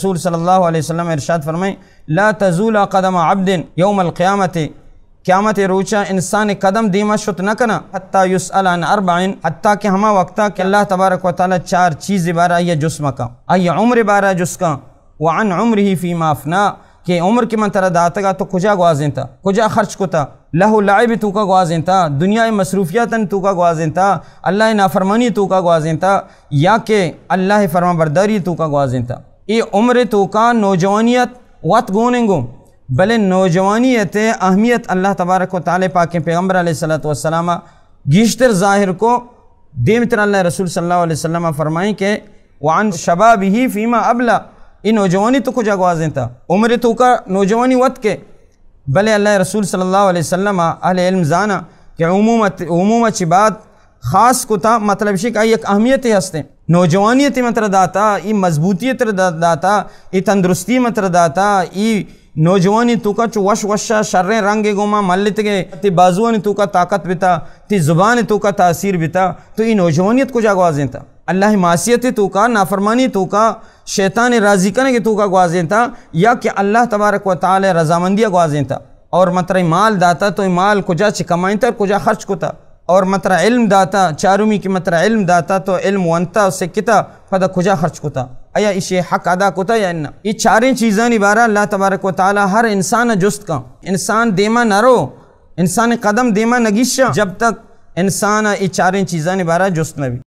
رسول صلی اللہ علیہ وسلم ارشاد فرمائیں، لا تزول قدم عبد یوم القیامت، قیامت روچا انسان قدم دیما شت نہ کنا، حتی یسأل عن اربع، حتی کہ ہما وقتا کہ اللہ تبارک و تعالی چار چیز بارا آئی جست مکا، آئی عمر بارا جست کا، وعن عمره فیما افنا، کہ عمر کہ من ترا داتگا تو کجا گوازینتا، کجا خرچ کتا، لہو لعب توکا گوازینتا، دنیا مصروفیاتن توکا گوازینتا، اللہ نافرمانی توکا گوازینتا، یا کہ اللہ فرمان برداری توکا گوازینتا۔ اے عمر توکا نوجوانیت وت گوننگو، بلے نوجوانیت اہمیت اللہ تبارک و تعالی پاکیں پیغمبر علیہ الصلوۃ والسلام گیشتر ظاہر کو۔ دیمتر اللہ رسول صلی اللہ علیہ وسلم فرمائیں کہ وعن شبابه فیما ابلا، اے نوجوانی تو کجا گوازینتا؟ عمر توکا نوجوانی وت کے، بلے اللہ رسول صلی اللہ علیہ وسلم اہل علم زانا کہ عمومت، عموم چی بعد خاص کتا، مطلب شی کہ آئی یک اہمیت ہستے۔ نوجوانی تی مطلب داتا، ای مضبوطی تر دا-، داتا، ای تندرستی مطلب داتا، ای نوجوانی توکا چو وش وشا شریں رنگ گوما ملتگے، تی بازوانی توکا طاقت بتا، تی زبان توکا تاثیر بتا، تو ای نوجوانیت کجا گوازینتا؟ اللہ معصیت توکا، نافرمانی توکا، شیطان راضی کنگ توکا گوازینتا، یا کہ اللہ تبارک و تعالی رضامندی گوازینتا؟ اور من ترا مال داتا تو مال کجا چہ کمائینتا اور کجا خرچ کتا؟ اور من ترا علم داتا، چارمی کہ من ترا علم داتا تو علم ونتا و سکتا، پدا کجا خرچ کتا؟ آیا ایشی حق ادا کتا یا نہ؟ یہ چاریں چیزانی بارا اللہ تبارک و تعالی ہر انسان جست کا۔ انسان دیما نہ رو، انسان قدم دیما نگیشا، جب تک انسان یہ چاریں چیزانی بارا جست نہ بی۔